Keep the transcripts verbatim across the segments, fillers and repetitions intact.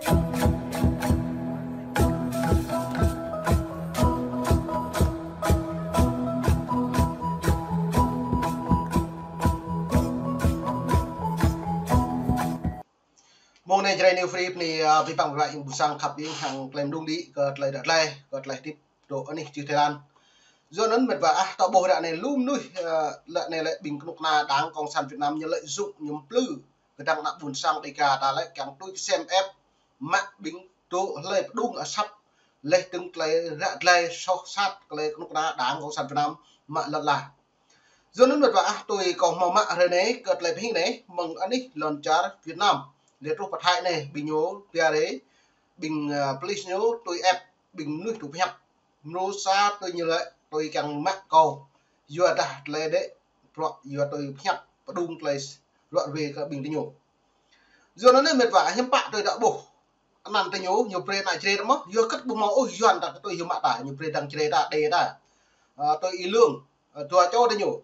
Mông anai Jrai New Free bơni, ơ, abih bang ƀing ƀuôn sang khăp ƀing hăng tơlơi mơđung đĭ kơ tơlơi đah glai, kơ tơlơi hơdip dŏ anih čư̆ Thái Lan. Yua anŭn mĕt wa ah, ta ƀuh ră anai lu mơnuih, ơ, ră anai lĕ ƀing kơnuk kơna Đảng Cộng sản Việt Nam ñu lợi dụng, ñu mplư kơdăng ană ƀuôn sang Đêga ta lĕ kiăng tui kơsem ĕp, mă ƀing dŏ hlơi pơđung asăp, laih dơ̆ng tơlơi ră glai soh sat tơlơi kơnuk kơna Đảng Cộng sản Việt Nam mă lŏn ala. Yua anŭn mĕt wa ah, tui kâo hmâo mă hrơi anai kơ tơlơi pơhing anai, mơ̆ng anih lŏn čar Việt Nam, lĕ truh pơ Thái anai, ƀing ñu pia rai, ƀing, ơ, police ñu tui ĕp ƀing mơnuih dŏ pơhiăp. Mrô sa tui ñu lĕ tui kiăng mă kâo. Yua dah tơlơi đĕ bruă, yua tui pơhiăp pơđung tơlơi ruă ruê kơ ƀing diñu. Yua anŭn anai mĕt wa, hiư̆m pă tui đă ƀuh anăn diñu, ñu brơi ană Jrai ta mơ̆, yua hơget ƀu hmâo ôh Yuan ta tui hyu mă ta, ñu brơi dăng Jrai ta, Đê ta. Ơ, tui Y Lương, ơ, dua čô diñu.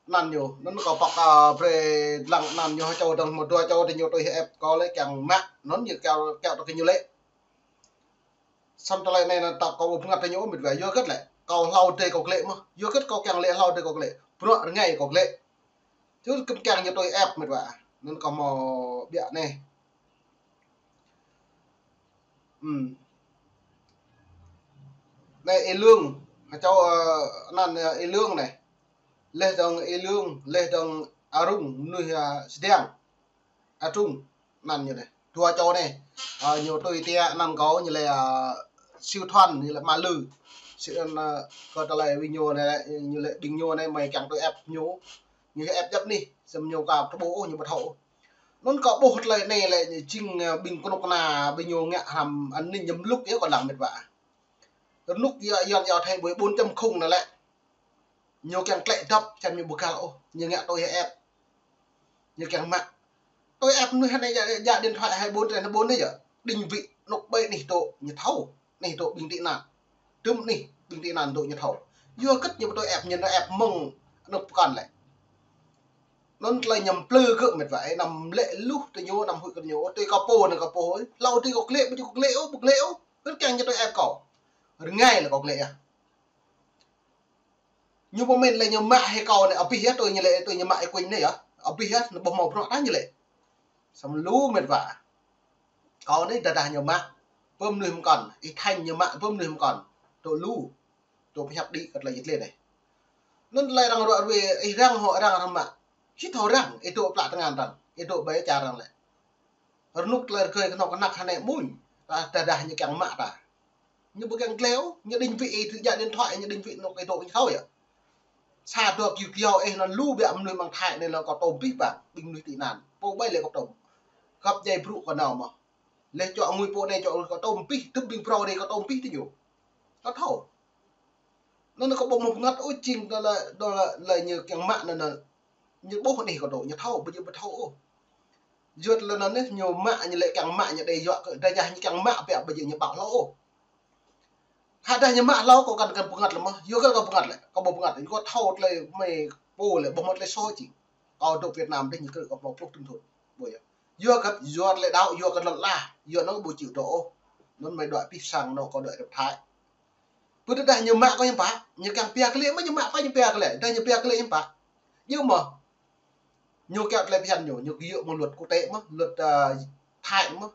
Anăn ñu, anŭn kâo pŏk, ơ, brơi lăng anăn ñu ha čô dơ̆ng, hmâo dua čô diñu tui ĕp kâo lĕ kiăng mă, anŭn ñu kiăng, kiăng tui kơ ñu lĕ. Samơ̆ tơlơi anai anŭn ta kâo ƀu pơngăt tơ ñu mĕt wa, yua hơget lĕ. Kâo hlâo dêh kâo glaĭ mơ̆. Yua hơget kâo kiăng lĕ hlâo dêh kâo glaĭ. Bruă rơngai kâo glaĭ. Čư kơ kiăng ñu tui ĕp mĕt wa. Anŭn kâo hmâo biă anai. Hmm. Anai Y Lương. Ha čô, ơ, anăn, ơ, Y Lương anai. Laih dơ̆ng Y Lương, laih dơ̆ng A Rung, mơnuih, ơ, Sdiang. A Trung, anăn ñu anai. Dua čô anai. Ơ, ñu tui tiă anăn kâo ñu lĕ, ơ, Siu Thuăn, ñu lĕ Ama Lư. Siu Thuăn, ơ, kơ tơlơi ƀing ñu anai, ñu lĕ ƀing ñu anai mơi kiăng tui ĕp ñu. Ñu ĕp djăp anih, samơ̆ ñu ka tơƀuh ôh, ñu ƀu thâo ôh. Anŭn kâo ƀuh tơlơi anai lĕ ñu jing, ơ, ƀing kơnuk kơna ƀing ñu ngă hrăm an ninh ñăm lŭk yơh kâo lăng mĕt wa. Rơnŭk yua Yuan yua Thái ƀuh bốn chấm không anŭn lĕ. Ñu kiăng klĕ dăp, čăm ñu ƀu găl ôh, ñu ngă tui ĕp. Ñu kiăng mă. Tui ĕp mơnuih anai djă, djă điện thoại hai bốn trên hai bốn anai yơh. Định vị anŭk ƀơi anih dŏ, ñu thâo. Anih dŏ ƀing tị nạn. Tơm anih ƀing tị nạn dŏ ñu thâo. Yua hơget ñu ƀu tui ĕp, ñu tui ĕp mơ̆ng anŭk pơkŏn lĕ. Anŭn tơlơi ñu mplư kơ mĕt wa, ơ, anăm lĕ luh tơ ñu, anăm huĭ kơ ñu. Tui kâo pô anai kâo pô, hlâo tui kâo glaĭ, ƀu djơ̆ kâo glaĭ ôh, ƀu glaĭ ôh. Hơget kiăng ñu tui ĕp kâo. Rơngai lĕ kâo glaĭ yơh. Ñu pơmĭn lĕ ñu mă hĭ kâo anai, abih yơh tui ñu lĕ, tui ñu mă Y Quynh anai yơh. Abih yơh, anŭn ƀu hmâo bruă tah ñu lĕ. Samơ̆ lu mĕt wa. Kâo anai tơdah ñu mă, pơ mơnuih mơkŏn, Y Thanh ñu mă, pơ mơnuih mơkŏn. Dŏ lu, dŏ pơhiăp đĭ kơ tơlơi jĭt lĕ anai. Anŭn tơlơi arăng ruă ruê, ih arăng hŏ arăng arăng mă. Ih thâo arăng, ih dŏ plă tơngan arăng, ih dŏ ƀơi čar arăng lĕ. Rơnŭk tơlơi rơgơi kơnuk kơna anai mơ̆n, ta, tơdah ñu kiăng mă ta. Ñu ƀu kiăng glaĭ ôh, ñu định vị ih tui djă điện thoại, ñu định vị anŭk ih dŏ ñu thâo yơh. Sa dua kiu kiu ih anŭn lu biă mơnuih mơ̆ng Thái anai lĕ kâo tŏm abih bang, ƀing mơnuih tị nạn. Pô ƀai lĕ kâo tŏm. Găp djai brŭ kơ nao mơ̆. Lĕ čŏ ngui pô anai čŏ kâo tơm abih, tơm ƀing phrâo anai kâo tŏm abih tơ ñu. Kâo thâo. Anŭn kâo ƀu hmâo pơngăt ôh jing tơlơi, tơlơi, tơlơi ñu kiăng mă anŭn, anŭn. Ñu ƀuh anih kâo dŏ, ñu thâo, ƀu djơ̆ ƀu thâo ôh. Yua tơlơi anŭn anai, ñu mă, ñu lĕ kiăng mă, ñu đe yua kơ, tơdah ñu kiăng mă, biă ƀu djơ̆ ñu ƀuh hlâo ôh. Tơdah ñu mă hlâo, kâo kăn, kăn pơngăt lĕ mơ̆. Yua hơget kâo pơngăt lĕ, kâo ƀu pơngăt. Yua kâo thâo tơlơi mơi pô lĕ, ƀu hmâo tơlơi soh jing. Kâo dŏ Việt Nam dih ñu krư̆ kâo hmâo pluh tơm thŭn. Ƀu yơh. Yua hơget, yua tơlơi đaŏ, yua kơ lŏn ala. Yua anŭn ƀu chịu dŏ ôh. Anŭn mơi đuaĭ abih sang anŏ kâo đuaĭ rơ̆p Thái. Pơ tơdah ñu mă kâo hiư̆m pă, ñu kiăng pia glaĭ mơ̆, ñu mă pă ñu pia glaĭ. Tơdah ñu pia glaĭ hiư̆m pă. Yua mơ̆. Ñu kiăng tơlơi phiăn ñu, ñu kiăng yua mơ̆ng luật quốc tế mơ̆, luật, ơ, Thái mơ̆.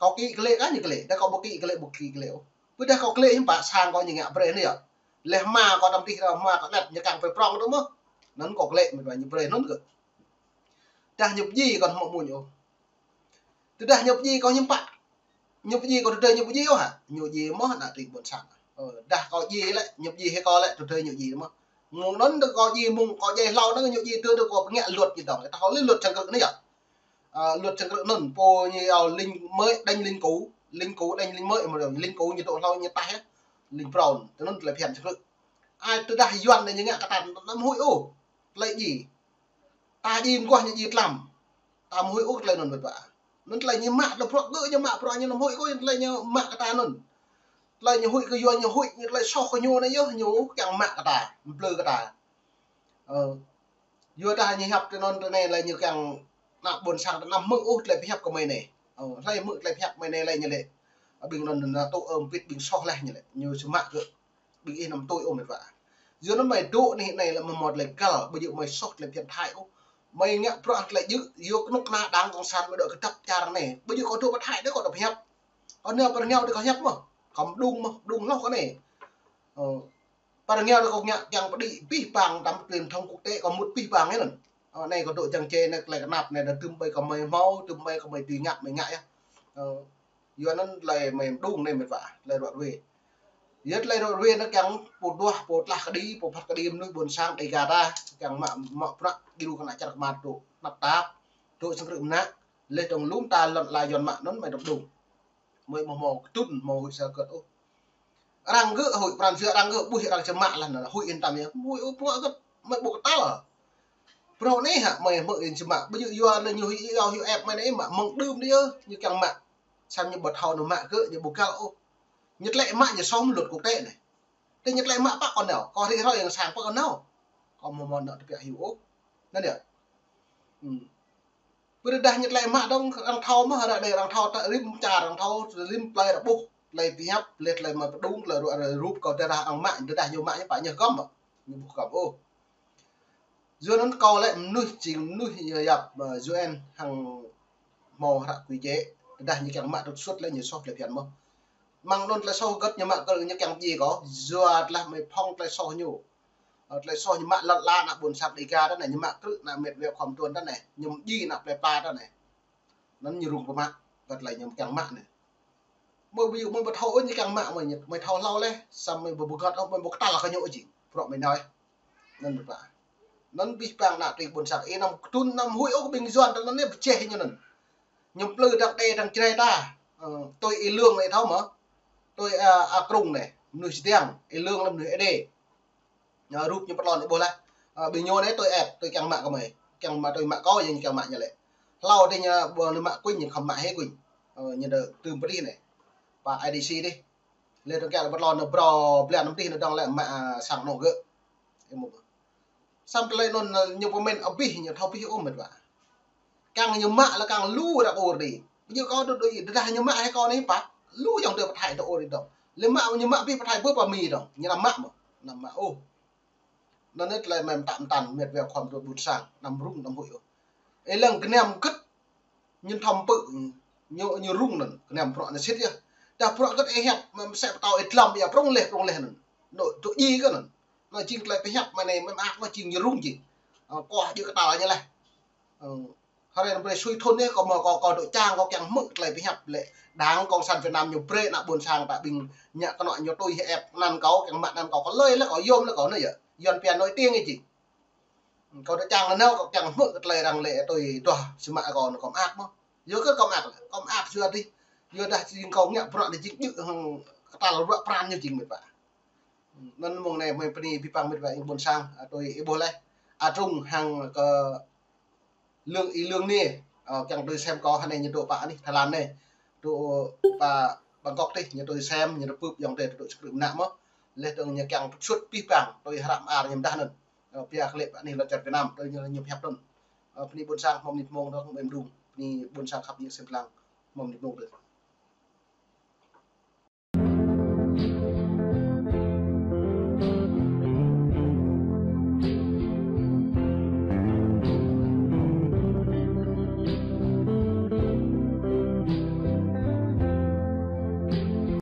Kâo kĭ glaĭ kah ñu glaĭ, tơdah kâo ƀu kĭ glaĭ, ƀu kĭ glaĭ ôh. Pơ tơdah kâo glaĭ hiư̆m pă, sang kâo ñu ngă brơi anai yơh. Laih hmua kâo tăm tih ră hmua kâo anet ñu kiăng brơi prŏng tơ mơ̆. Anŭn kâo glaĭ mĕt wa ñu brơi anŭn kơ. Tơdah ñu pơdjai kâo hmâo mơ̆n ôh. Tơdah ñu pơdjai kâo hiư̆m pă. Ñu pơdjai kâo tơdơi ñu pơdjai ôh hă? Ñu djai mơ̆ ană tring ƀôn sang. Ơ, dah kâo djai lĕ, ñu pơdjai hĭ kâo lĕ, tơdơi ñu djai mơ̆. Mơ̆ng anŭn tơdah kâo djai mơ̆ng kâo djai hlâo anŭn ñu djai tơdơi kâo pơngă luật ñu dŏng. Tơdah kâo lĕ luật sang krư̆ anai yơh. Ơ, luật sang krư̆ anŭn, pô ñu iâu lính mới đánh lính cũ, lính cũ đánh lính mới, mơ̆ lính cũ ñu dŏ hlâo ñu taih yơh. Lính brown, tơ anŭn tơlơi phiăn sang krư̆. Ai tơdah Yuan anai ñu ngă kơ ta anăm huĭ ôh. Tơlơi djai. Ta djai mơguah ñu djai tlam. Ta mơ̆ huĭ ôh tơlơi anŭn mĕt wa. Anŭn tơlơi ñu mă tơlơi bruă gơ̆ ñu mă bruă ñu anăm huĭ ôh tơlơi ñu mă kơ ta anŭn. Tơlơi ñu huĭ kơ yua ñu huĭ, ñu tơlơi soh kơ ñu anai yơh ñu kiăng mă kơ ta, mplư kơ ta. Ơ. Yua dah ñu hiăp tơ anŭn tơ anai lĕ ñu kiăng ană ƀôn sang ta anăm hmư̆ ôh tơlơi pơhiăp kơ mơi anai. Ơ, hlơi hmư̆ tơlơi pơhiăp mơi anai lĕ ñu lĕ. Ƀing anŭn anŭn tŭ ơm pit ƀing soh leh ñu lĕ. Ñu sơmă kơ ƀing ih anăm tui ôh met wa. Yua anŭn mơi dŏ anih anai lĕ mơmŏt lĕ găl, ƀu djơ̆ mơi soh tơlơi phiăn Thái ôh. Mơi ngă bruă tơlơi djơ̆, yua kơnuk kơna đảng cộng sản mơi dŏ kơdăp čar anai. Ƀu djơ̆ kâo dŏ pơ Thái đôč kâo dŏ pơhiăp. Kâo nao pơ rơngiao đôč kâo hiăp mơ̆. Kâo mơđung mơ̆, mơđung hloh kâo anai. Ơ, pơ rơngiao đôč kâo ngă kiăng pơđĭ abih bang tơlơi truyền thông quốc tế kâo mŭt abih bang anŭn. Ơ, anai kâo dŏ jăng čê anai tơlơi kơnap anai đa tơm ƀơi kâo mơi hmâo, tơm ƀơi kâo mơi tui ngă mơi ngă yơh. Ơ, yua anŭn tơlơi mơi mơđung anai met wa, tơlơi ră ruai. Yua tơlơi ră ruai anŭn kiăng pô duah, pô tlah kơđi, pô phat kơđi mơnuih ƀôn sang Dêga ta, kiăng mă, mă prăk, djru kơ ană čar kơmar dŏ, tơnap tap, dŏ sơkrư̆ mơnă, leh dơ̆ng lŏm ta lŏn ala Yuan mă anŭn mơi dŏ mơđung. Mơi ƀu hmâo kơtŭn, hmâo huĭ sa kơt ôh. Arăng gơ̆ huĭ, pran jua arăng gơ̆, ƀuh arăng čơmă lah anŭn, huĭ yên tâm yơh. Huĭ ôh, bruă gơ̆t, mơi ƀu kơtăl. Bruă anai hă, mơi hmư̆ yên čơmă, ƀu djơ̆ yua anŭn ñu huĭ, yua huĭ ĕp mơi anai mă mơ̆ng đưm đĭ yơh, ñu kiăng mă. Samơ̆ ñu ƀu thâo anŭn mă gơ̆, ñu ƀu găl ôh. Ñu tơlơi mă ñu soh mơ̆ luật quốc tế anai. Tơ ñu tơlơi mă pă kâo nao, kâo rĭ hrơi yang sang pă kâo nao. Kâo mơ̆ mơ̆n nao tơbiă hyu ôh. Anŭn yơh. Hmm. Pơrơđah ñu tơlơi mă dơ̆ng arăng thâo mơ̆, ră anai arăng thâo tơ rĭm čar, arăng thâo rĭm plơi rơbuh, tơlơi pơhiăp, leh tơlơi mă pơđung, tơlơi ruă, ruă rup kâo tơdah arăng mă, tơdah ñu mă ñu pă ñu gŏm mơ̆. Ñu ƀu gŏm ôh. Yua anŭn kâo lĕ mơnuih jing mơnuih yap, ơ, U N hăng hmâo hră quy chế, tơdah ñu kiăng mă trục xuất lĕ ñu soh tơlơi phiăn mơ̆. Mơ̆ng anŭn tơlơi soh gơ̆t ñu mă kơ ñu kiăng djai kâo, yua tơlơi mơi phŏng tơlơi soh ñu. Ơ, tơlơi soh ñu mă lŏn ala ană ƀôn sang Dêga ta anai, ñu mă krư̆ ană met wa khŏm tuan ta anai, ñu djai ană plơi pla ta anai. Anŭn ñu rŭng pơmă, gơ̆t tơlơi ñu kiăng mă anai. Mơi ƀu djơ̆ mơi ƀu thâo ôh ñu kiăng mă mơi, mơi thâo hlâo leh, samơ̆ mơi ƀu, ƀu gơ̆t ôh, mơi ƀu kơtăl kơ ñu ôh jing. Bruă mơi nao yơh. Anŭn met wa. Anŭn abih bang ană tui ƀôn sang, ih anăm kơtŭn anăm huĭ ôh kơ ƀing Yuan ta anŭn anai pơjeh ñu anŭn. Ñu plư dăng đê dăng jrai ta. Ơ, tui Y Lương anai thâo mơ̆. Tui, ơ, A Krung anai, mơnuih Sêdang, Y Lương lăm mơnuih Êđê. Ơ, rup ñu pơtlon ih ƀuh lah. Ơ, ƀing ñu anai tui ĕp, tui kiăng mă kơ mơi. Kiăng mă tui mă kâo, ñu kiăng mă ñu lĕ. Hlâo dih ñu ƀu anŭn mă kuñ, ñu khŏm mă hĭ kuñ. Ơ, ñu đơ tơm pơdih anai. Pă I D C dih. Leh dơ̆ng kiăng pơtlon anŭn brâo blan anŭn dih anŭn dơ̆ng lĕ mă, ơ, sang anŏ gơ̆. Ih mơ̆. Samơ̆ tơlơi anŭn, ơ, ñu pơmĭn abih, ñu thâo abih ôh met wa. Kiăng ñu mă lĕ kiăng lu ră ur dih. Ƀu djơ̆ kâo dŏ dŏ, tơdah ñu mă hĭ kâo anai pă. Lu ayŏng adơi pơ Thái dŏ ur dih dơ̆ng. Leh mă ñu mă abih pơ Thái ƀu pơ Mi dơ̆ng. Ñu anăm mă mơ̆. Anăm mă ôh. Anŭn anai tơlơi mơi mơtă mơtăn met wa khŏm tui ƀôn sang, anăm rŭng anăm huĭ ôh. Ih lăng gơnam gơ̆t, ñu thâo pơ̆, ñu, ñu rŭng anŭn, gơnam bruă anŭn sĭt yơh. Tơdah bruă gơ̆t ih hiăp, mơi mơsĕ pơtâo ih dlăm, ih prŏng leh, prŏng leh anŭn. Dŏ, dŏ djai kơ anŭn. Anŭn jing tơlơi pơhiăp mơi anai, mơi mơak, anŭn jing ñu rŭng jing. Ơ, kâo djơ̆ kơtăl ñu leh. Ơ, hrơi anŭn brơi sui thŭn yơh, kâo mơ̆ kâo, kâo dŏ čang, kâo kiăng hmư̆ tơlơi pơhiăp lĕ. Đảng Cộng sản Việt Nam ñu brơi ană ƀôn sang ta ƀing ngă kơnuk ñu tui hĭ ĕp anăn kâo, kiăng mă anăn kâo, kâo lơi leh, kâo yôm leh kâo anai yơh. Yuan pian noi tiêng ih jing. Kâo dŏ čang anŭn nao, kâo kiăng hmư̆ kơ tơlơi arăng lĕ tui duah sĭ mă kâo anŭn kâo mơak mơ̆. Yua kơ kâo mơak lĕ, kâo mơak yua dih. Yua dah jing kâo ngă bruă dih jing djơ̆ hăng kơtăl ruă pran ñu jing met wa. Anŭn mơ̆ng anai mơi bơni abih bang met wa ƀôn sang, ơ, tui ih ƀuh leh. A Trung hăng kơ Lương, Y Lương anai, ơ, kiăng tui sem kâo hơnai ñu dŏ pă anih Thái Lan anai. Dŏ pă Bangkok dih, ñu tui sem, ñu tui pưp ayŏng adơi dŏ sơkrư̆ mơnă mơ̆. Leh dơ̆ng ñu kiăng pơsut abih bang, tui hră mơar ñu mơdah anŭn. Ơ, pia kơ lĕ pơ anih lŏn čar Việt Nam, tui ñu, ñu pơhiăp anŭn. Ơ, bơni ƀôn sang, hmâo mơnit mông dơ̆ng, mơi mơđung. Bơni ƀôn sang khăp ñu sem lăng, hmâo mơnit mông dơ̆ng.